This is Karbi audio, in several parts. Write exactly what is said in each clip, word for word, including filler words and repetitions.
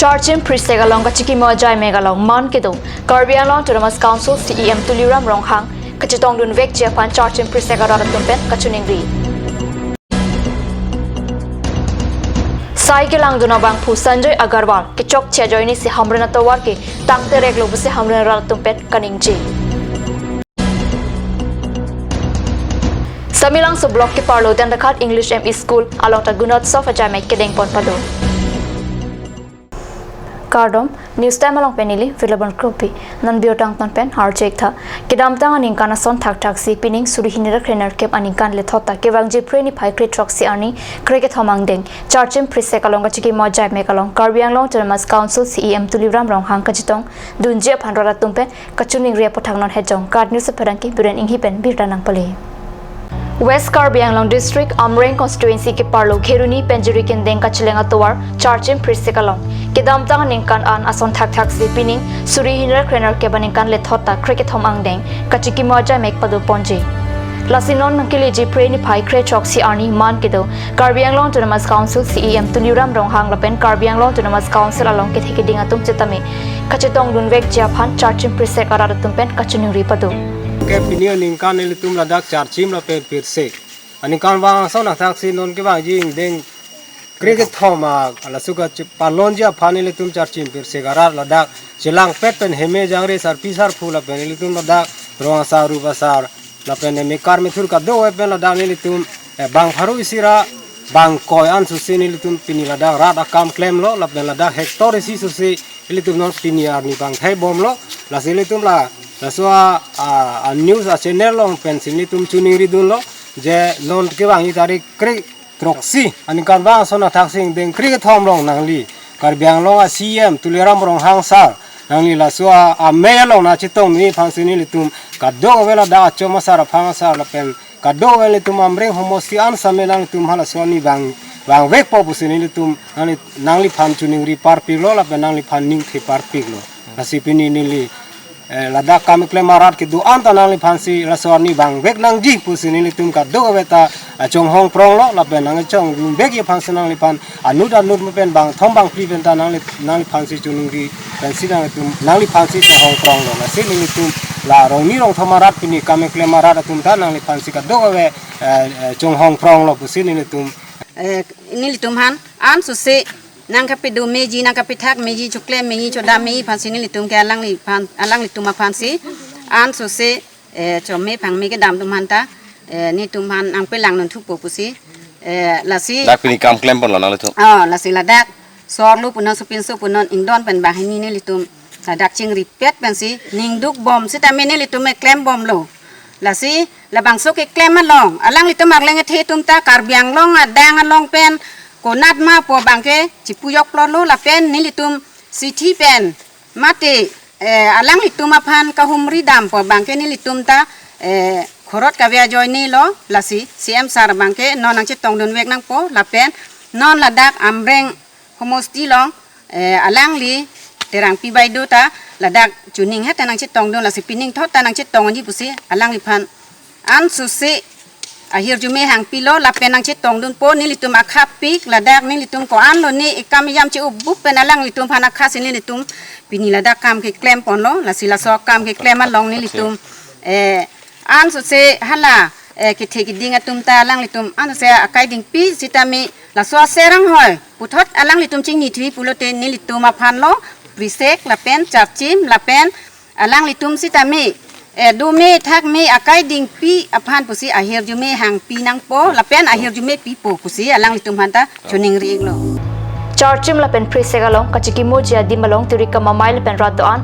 Charchim Phrisek along kachikimo ajai mek along man kedo Karbi Anglong Autonomous Council C E M Tuliram Ronghang kachetongdunvekji aphan Charchim Phrisek arat atum pen kachiningri. Sai kelangdun abangphu Sanjoy Agarwal kechokche ajoinesi Hamren atovar ke tangtereklo pusi Hamren arat atum pen kaningje. Samelangso Block keparlo Dandakhat English M E School along ta Gunotsav ajai mek kedengpon pado. Kardom, News Time along pen neli Vilabon Kropi. Non birta angton pen arjek tha. Kedamtang aningkan ason thakthaksi pining suri hini ra kre nerkep aningkan lethot ta kevangji Phre niphai kre throksi arni kre kethom angdeng Charchim Phrisek along kachikimo ajai mek along Karbi Anglong Autonomous Council C E M Tuliram Ronghang kachetongdunji aphan rat atum pen kachiningri aputhak non hejong. KAT News apherangke Biren Inghi pen birta nangpale. West Karbi Anglong District, Amreng Constituency keparlo Kheroni Penjuri kendeng kacheleng atovar Charchim Phrisek along kedamtang aningkan an ason thakthaksi pining suri hini ra kre nerkep aningkan lethot ta kre kethom angdeng kachikimo ajai mek padoponji. Lasi non nangkeleji Phre niphai kre throksi arni man kedo Karbi Anglong Autonomous Council C E M Tuliram Ronghang lapen Karbi Anglong Autonomous Council along kethe keding atum setame kachetongdunvekji aphan Charchim Phrisek arat atum pen kachiningri pado. Ke pini aningkan ilitum ladak Charchim lapen Phrisek aningkan vang ason thakthaksi non kevangji angdeng kre kethom a laso kachepalonji aphan ilitum Charchim Phrisek arat ladak chelangpet pen heme jangre sarpi sarpo lapen ilitum ladak rong asar rup asar lapen emekar methur kadokave pen ladak nelitum, eh, bang pharo isi ra bang koi an susi nelitum pini ladak rat akam klemlo lapen ladak hectare isi susi ilitum non pini arni bang thai bomlo. Lasi ilitum la laso a, a, a news a channel along pensi nelitum chiningridunlo je non kevangji tarik kre throksi aningkan vang ason thakthaksi angdeng kre kethom along nangli Karbi Anglong a C E M Tuliram Ronghang sir nangli laso a, amei along nangchetongdunji aphansi nelitum kadokave ladak achom asar aphang asar lapen kadokave ilitum Amreng homosti an setame nangtum halaso arni vang vangvekpo pusi nelitum nangli nangliphan chiningri parpiklo lapen nangliphan ningthe parpiklo. Lasi pini neli, eh, ladak kam keklem arat kedo-an ta nangliphansi laso arni vangvek nangji pusi nelitum kadokave ta, eh, chonghong pronglo lapen nangchongdunvekji aphansi nangliphan anut anut pen bang thom bang phli pen ta nangli nangliphansi chiningri pensi nangtum nangliphansi chonghong pronglo. Lasi nelitum la rongni rongthom arat pini kam keklem arat atum ta nangliphansi kadokave, eh, eh, chonghong pronglo pusi nelitum. Eh, nelitum aphan an susi nangkapedo meji, nangkapethak meji, choklem meji, chodam meji aphansi nelitum ke alangliphan, alanglitum aphansi an susi, eh, chome phangme kedam atum aphan ta, eh, nelitum aphan nangpelang non thupo pusi, eh, lasi. Dak pini kam klemponlo nanglitum. Oh, lasi ladak sorlo punon, sopinso punon, ingdon pen banghini nelitum ladak chingripet pensi ningduk bom setame nelitum keklem bomlo. Lasi labangso keklem along alanglitum arleng ethe atum ta Karbi Anglong adang along pen konat ma pu abangke chipujok plotlo lapen nelitum sithi pen mate, eh, alanglitum aphan kahumri dampo abangke nelitum ta, eh, khorot kave ajoinelo. Lasi C M sir abangke non nangchetongdunvek nangpo lapen non ladak Amreng homosti along, eh, alangli Terangpi Baideo ta ladak chuning het ta nangchetongdun lasi pining thot ta nangchetongji pusi alangliphan an susi ahirjume hangpilo lapen nangchetongdunpo. Nelitum akhapik ladak nelitum ko-anlo ne ekam ejam che-ubup pen alanglitum aphan akhasi nelitum pini ladak kam keklemponlo. Lasi laso kam keklem along nelitum, eh, an susi hala, eh, kethe keding atum ta alanglitum an susi akai dingpi setame laso aser anghoi puthot alanglitum chingnithui pulote nelitum aphanlo Phrisek lapen Charchim lapen alanglitum setame, eh, dome thakme akai dingpi aphan pusi ahirjume hangpi nangpo lapen ahirjume pipo pusi alanglitum aphan ta chiningri-iklo. Charchim lapen Phrisek along kachikimoji adim along turi kamamai lapen rat do-an,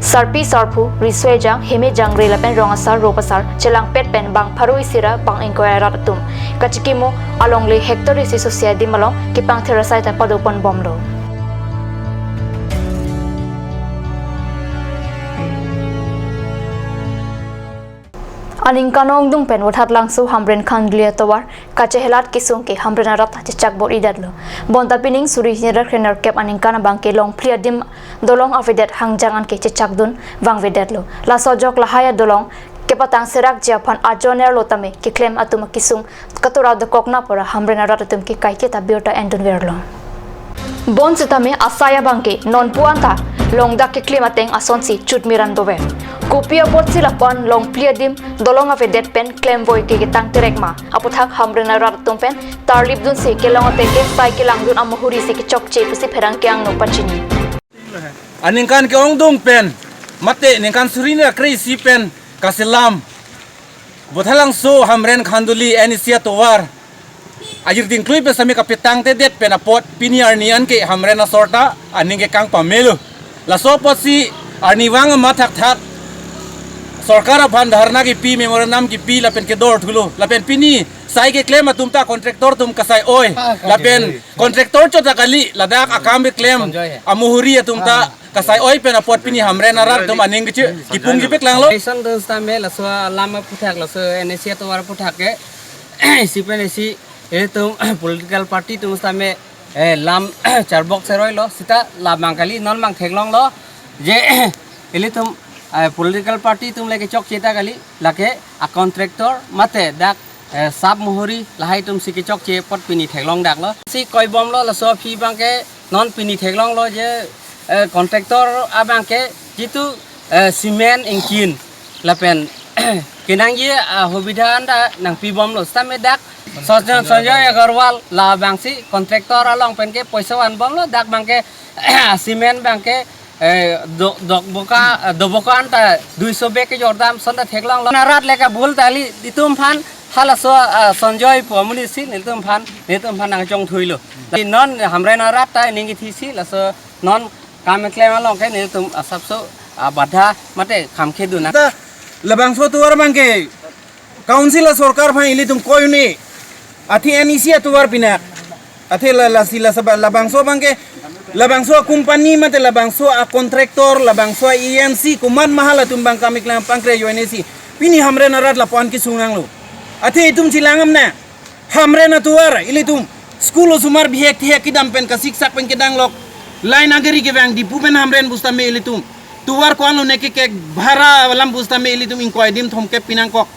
sarpi sarpo, riso ejang, heme jangre lapen rong asar rup asar chelangpet pen bang pharo isi ra bang ingkoi arat atum kachikimo alongle hectare isi susi adim along kepangthir asai ta padoponbomlo. Aningkan ongdung pen Vothatlangso Hamren Khanduli atovar kachehelat kesung ke Hamren arat chechak bor-idetlo. Bonta pining suri hini ra kre nerkep aningkan abangke Longphli adim dolong avedet hangjang anke chechakdun vangvedetlo. Laso ajok lahai adolong kepatang serakji aphan ajonerlo tame keklem atum akesung katura dokok na pura Hamren arat atum ke kaike ta birta endunverlo. Bonsitame asai abangke nonpu anta longdak keklem ateng asonsi chutmiran dover. Kopi apotsi lapu-an longpli adim dolong avedet pen klemvoi ke ketangterek ma aputhak Hamren arat atum pen tarlip dunsi kelong ateng ke sai kelangdun amuhuri si kechokche pusi pherangke angno pachini. Aningkan ke-ongdung pen mate ningkan suri ra kre-isi pen kaselam Bothalangso Hamren Khanduli N E C atovar ajir dingklui pen sami kapetangtedet pen apot pini arni an ke Hamren asor ta aning ke kangpamelo. Laso apotsi arnivang ama thakthak sorkar aphan dharna kipi, memorandum kipi lapen kedor thulo. Lapen pini sai keklem atum ta contractor atum kasai oi. Ah, lapen kasai oi. Contractor chot ta kali, ladak akam keklem Sonjoy hai. Amuhuri atum ta Ah. Kasai oi pen apot pini Hamren arat atum aning kechi kipung chipek langlo. Election atum sitame laso alam aphuthak, laso N E C atovar aphuthak ke isi pen isi ilitum political party atum sitame, eh, lam charbok seroilo, sita labang kali non mang theklonglo je ilitum, eh, political party atum le kechokche ta kali, lake a contractor mate dak, eh, sap muhuri lahai atum si kechokche apot pini theklong daklo. Si koibomlo laso aphi abangke non pini theklonglo je, eh, contractor abangke jitu, eh, cement ingkin lapen kenangji, ah, hobidha anta nangpibomlo. Sitame dak Sonjoy, Sonjoy Agarwal labangsi contractor along pen ke poisa vanbomlo, dak abangke cement abangke, eh, do, dokboka, eh, doboka anta duiso bag kejordam asonta theklonglo. Narat leka bul tali itum aphan halaso, ah, Sonjoy pu amonit si nelitum aphan, nelitum aphan nangchongthuilo. Tadi non Hamren arat ta ning kethisi laso non kam keklem along ke nelitum asapso, ah, badha mate kam kedun. Ta labangso atovar abangke council a sorkar aphan ilitum koi un-e. Athe N E C atovar pinak. Athe la, lasi la saba, labangso abangke, labangso a company mate labangso a contractor, labangso a E N C, komat mahal atum abang kam keklem pangkre ajoine si pini Hamren arat lapu-an kesung nanglo. Athe itum chelang am na. Hamren atovar ilitum school osomar bihek thihek kedam pen kasiksak pen kedanglok. Line agari kevang Diphu pen Hamren pusitame ilitum tovar ko-an lone kekek bhara alam pusitame ilitum ingkoi adim thomkep pinangkok.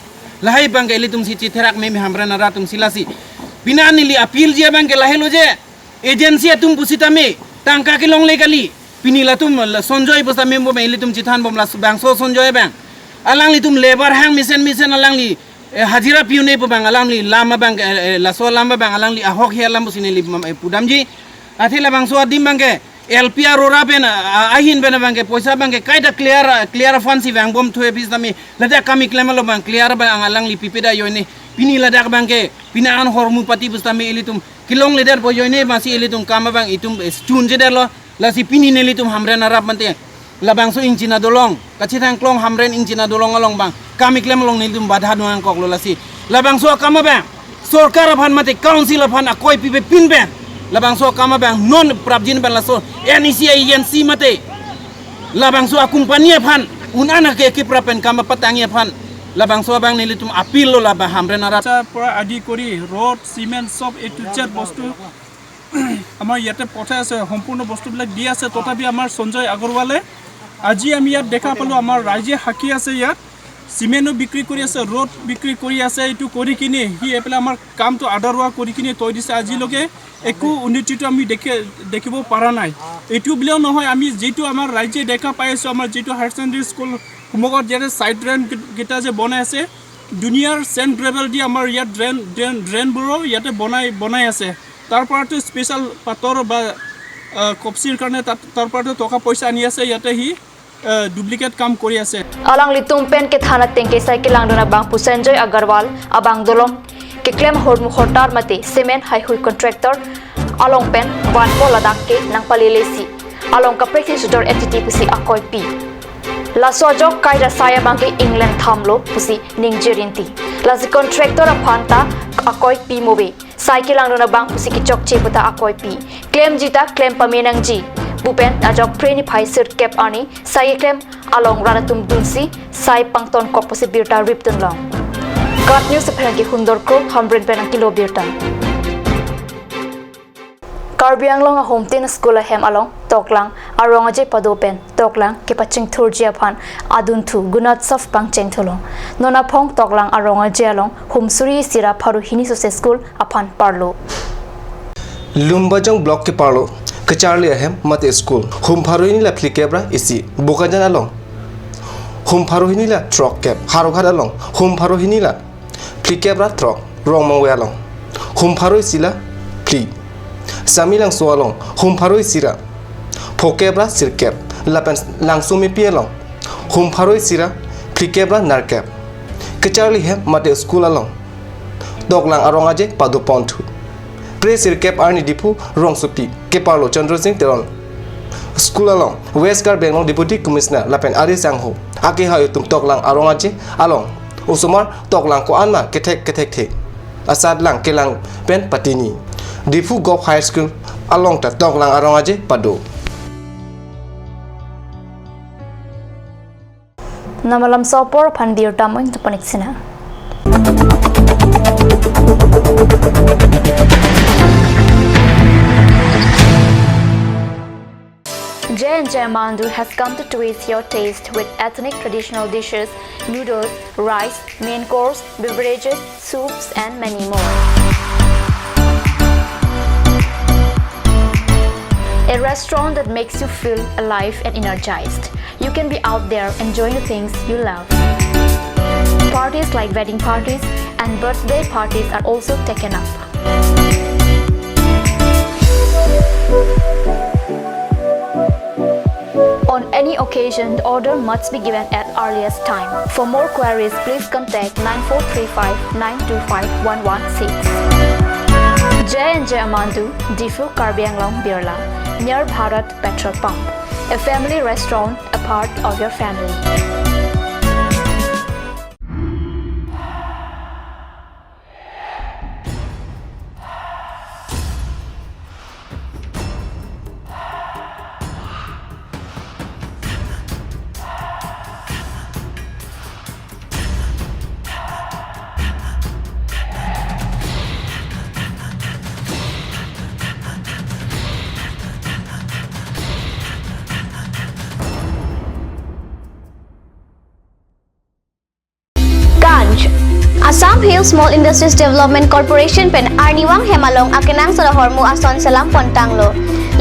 Lahai abangke ilitum si chetherak meme Hamren arat atum si lasi. Pini neli appeal ji abangke lahelo je. Agency atum pusitame tangka kelongle kali. Pini latum la Sonjoy pusitame mo abang ilitum chethanbom, labangso Sonjoy abang. Alanglitum labour hang mesen mesen alangli, eh, hajira pi un-e pu abang alangli lam abang, eh, eh, laso lam abang alangli ahok he alam pusi neli, eh, pudamji. Athe labangso adim abangke L P arora pen, ah, ah, ahin pen abangke poisa abangke kaita clear, ah, clear fund si vangbom thu-e pusitame ladak kam keklem along abang clear abang alangli pipedet ajoine. Pini ladak abangke pini an hormu pati pusitame ilitum kelongledetpo ajoine masi ilitum kam abang itum, eh, chunjedetlo. Lasi pini nelitum Hamren arat mate labangso ingchina dolong, kachethang klong Hamren ingchina dolong along abang kam keklem along nelitum badha nangkoklo lasi. Labangso akam abang sorkar aphan mate council aphan akoi pipe pin pen labangso akam abang non prapjin pen laso N E C agency mate labangso a company aphan un-an ke kiprap pen kam patangji aphan labangso abang nelitum appeal lo laba Hamren arat. পইচাৰ পৰা আদি কৰি road, cement, চব এ to Z বস্তু আমাৰ ইয়াতে পঠাই আছে, সম্পূৰ্ণ বস্তুবিলাক দি আছে। তথাপি আমাৰ সঞ্জয় আগৰৱালে আজি আমি ইয়াত দেখা পালোঁ, আমাৰ ৰাইজে সাক্ষী আছে, ইয়াত চিমেণ্টো বিক্ৰী কৰি আছে, ৰোড বিক্ৰী কৰি আছে। এইটো কৰি কিনি সি এইফালে আমাৰ কামটো আধৰুৱা কৰি কিনি থৈ দিছে। আজিলৈকে একো উন্নতিটো আমি দেখি, দেখিব পৰা নাই। এইটো বুলিও নহয়, আমি যিটো আমাৰ ৰাইজে দেখা পাই আছোঁ, আমাৰ যিটো হায়াৰ ছেকেণ্ডেৰী স্কুল সন্মুখত ইয়াতে ছাইড ড্ৰেইনকেইটা যে বনাই আছে, দুনিয়াৰ চেণ্ড গ্ৰেভেল দি আমাৰ ইয়াত ড্ৰেইন, ড্ৰেইন, ড্ৰেইনবোৰো ইয়াতে বনাই, বনাই আছে। তাৰ পৰাতো স্পেচিয়েল পাতৰ বা, আহ, কপচিৰ কাৰণে তাত, তাৰ পৰাতো টকা পইচা আনি আছে, ইয়াতে সি, আহ, ডুপ্লিকেট কাম কৰি আছে। Alanglitum pen kethan ateng ke sai kelangdun abang pu Sanjoy Agarwal abang dolong keklem ahormu hortar mate cement haihui contractor along pen vanpo ladak ke nangpalele si along kaprek si sudor N T T pusi akoipi. Laso ajok kaita sai abangke inglen thamlo pusi ningje rinti. Lasi contractor aphan ta akoipi move. Sai kelangdun abang pusi kechokche puta akoipi. Klemji ta klem pame nangji. Buphen ajok Phre niphai sirkep arni sai keklem along rat atum dunsi sai pangtonkok pusi birta ripdunlong. Kat News apherangke Hundor Kro, Hamren pen nangkelo birta. Karbi Anglong ahumtin school ahem along toklang arong aje pado pen toklang kepachingthurji aphan adunthu Gunotsav pangchengthulo. Non aphong toklang arong aje along hum suri isi ra pharo hini sose school aphan parlo. Lumbajong Block keparlo Kacharli ahem mate school. Hum pharo hini la phlikep ra isi. Bokajan along hum pharo hini la throkkep. Howraghat along hum pharo hini la phlikep ra throk. Rongmongve along hum pharo isi la phli. Samelangso along hum pharo isi ra phokep ra sirkep. Lapen Langsomepi along hum pharo isi ra phlikep ra nerkep. Kacharli hem mate school along toklang arong aje padoponthu. Phre sirkep arni Diphu rongsopi keparlo Chandra Singh Teron school along West Karbi Anglong Deputy Commissioner lapen ari sangho akehai atum toklang arong aje along osomar toklang ko-an ma kethek kethekthe asatlang kelang pen patini. Diphu Govt High School along ta toklang arong aje pado. Namalam sopor aphan birta mo ingtupanik sina. J and J Mandu has come to twist your taste with ethnic traditional dishes, noodles, rice, main course, beverages, soups, and many more. A restaurant that makes you feel alive and energized. You can be out there enjoying the things you love. Parties like wedding parties and birthday parties are also taken up. On any occasion, the order must be given at earliest time. For more queries, please contact nine four three five nine two five one one six. J and J Mandu, Diphu, Karbi Anglong, Birla, near Bharat Petrol Pump. A family restaurant, a part of your family. Kanj. Assam Hill Small Industries Development Corporation pen arnivang hem along akenangsot ahormu ason selam pontanglo.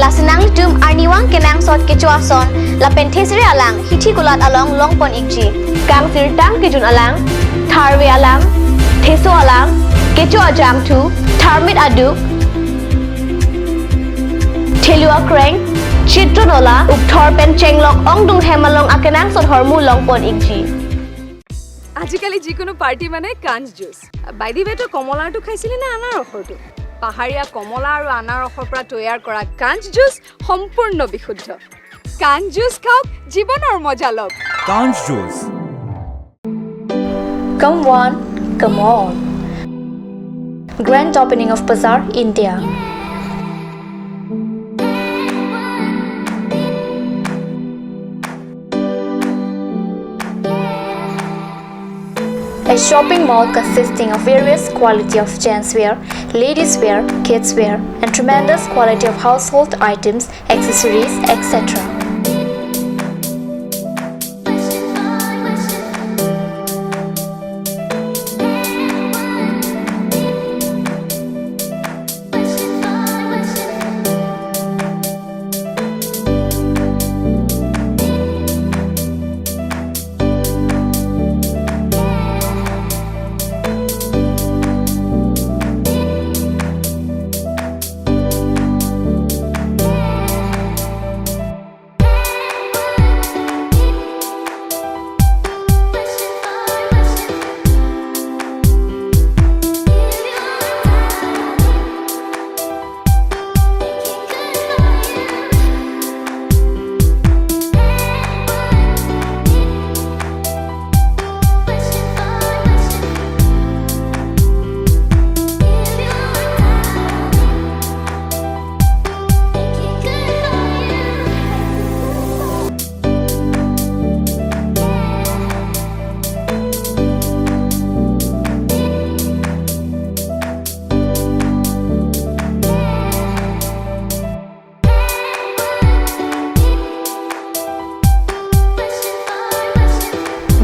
Lasi nanglitum arnivang kenangsot kecho ason lapen thesere alang hithi kulat along longpon ikji. Kangsirtang kejun alang, tharve alang, theso alang, kecho ajangthu, tharmit aduk, thelu akreng, chitron ola, ukthor pen chenglok ongdung hem along akenangsot ahormu longpon ikji. আজিকালি যিকোনো পাৰ্টি মানে কাঞ্জ juice. By the ৱে, তই কমলাৰটো খাইছিলি নে আনাৰসৰটো? পাহাৰীয়া কমলা আৰু আনাৰসৰ পৰা তৈয়াৰ কৰা কাঞ্জ জুচ সম্পূৰ্ণ বিশুদ্ধ। কাঞ্জ জুচ খাওক, জীৱনৰ মজা লওক। Kanj Juice. Come one, come all. Grand opening of Bazaar, India. A shopping mall consisting of various quality of gents wear, ladies wear, kids wear, and tremendous quality of household items, accessories, et cetera.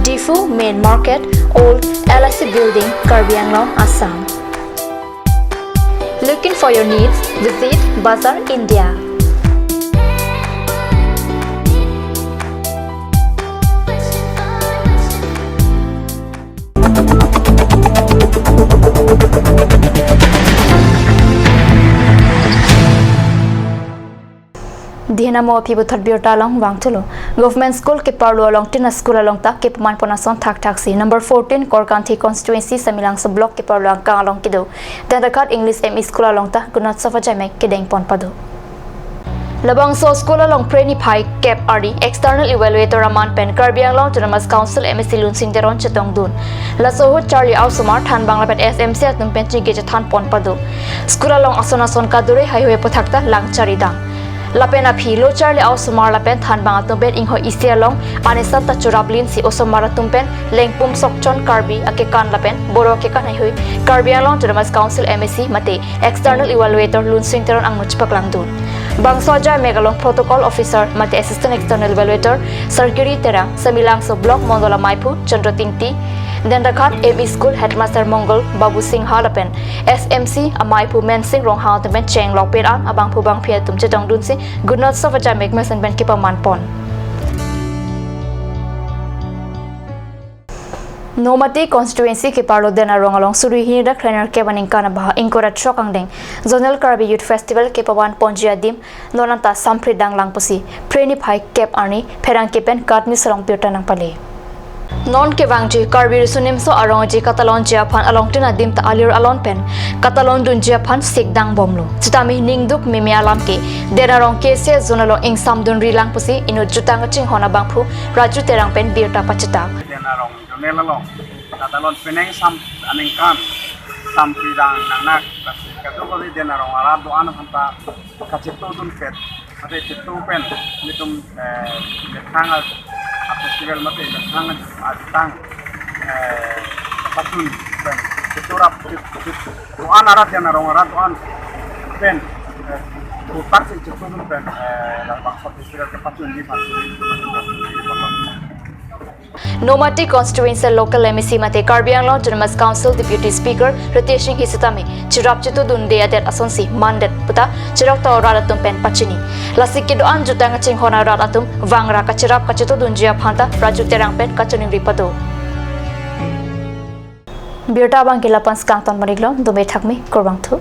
Diphu Main Market, Old L I C Building, Karbi Anglong, Assam. Looking for your needs? Visit Bazaar India. Hinamo aphi puthot birta along vangthulo. Government School keparlo along tin a-school along ta kepaman pon ason thakthak si number fourteen Korkanthi constituency Samelangso block keparlo angkang along kedo Tendraghat English M E School along ta Gunotsav ajaimek kedeng pon pado. Labangso school along Phre niphai kep arni external evaluator aman pen Karbi Anglong Autonomous Council M A C Lunsing Teron chetongdun. Laso ahut charli a-osomar, thanbang lapen S M C atum pen chingki chethan pon pado. School along ason ason kadure haihui aphuthak ta lang charidam. Lapen aphi lo charli a-osomar lapen thanbang atum pen inghoi isi along anisa ta chorap lin si osomar atum pen Lengpum Sokchon Karbi akekan lapen Boro akekan haihui Karbi Anglong Autonomous Council M A C mate external evaluator Lunsing Teron angno chepaklangdun. Bangso ajaimek along protocol officer mate assistant external evaluator Sarkiri Terang, Samelangso block mondol amaiphu Chandra Tingti, Tendraghat M E School headmaster Mongol Babu Singha lapen S M C amaiphu Mensing Ronghang atum pen chenglok pen an abangphu bangphi atum chetongdun si Gunotsav ajaimek mesen pen kepaman pon. Nomati constituency keparlo Den Arong along suri hini dak kre nerkep aningkan abahak ingkoi ra throk angdeng Zonal Karbi Youth Festival kepaman ponji adim non anta Samphri danglang pusi Phre niphai kep arni pherangke pen katni salong birta nangpale. Non kevangji Karbi Riso Nimso Arong Aje katalonji aphan along tin adim ta alir alon pen katalon dunji aphan sikdang bomlo. Sitame ningduk meme alam ke Den Arong K C S zone along ingsam dunri lang pusi inut jutang kachinghon abangphu Raju Terang pen birta pachitak. Den Arong Zonal along katalon penengsam aningkan Samphri dang nangnak, lasi kadokave Den Arong arat do-an aphanta kachetongdun pet, mate chetong pen nelitum, eh, methang a, a-festival mate methang ajutang, eh, pachun pen chetong rap chet, chet, do-an arat, Den Arong arat do-an pen, eh, putar si chetongdun pen, eh, labangso festival kepachunji aphan. Nomati constituency local M A C mate Karbi Anglong Autonomous Council Deputy Speaker Ritesh Enghi sitame cherap chetongdunde adet asonsi mandet puta cherok ta rat atum pen pachini. Lasi kedo-an jutang kachinghon arat atum vangra kacherap kachetongdunji aphanta Raju Terang pen kachiningri pado. Birta abang ke la-an pen skang ton manik lo, dome thakme, kurvangthu.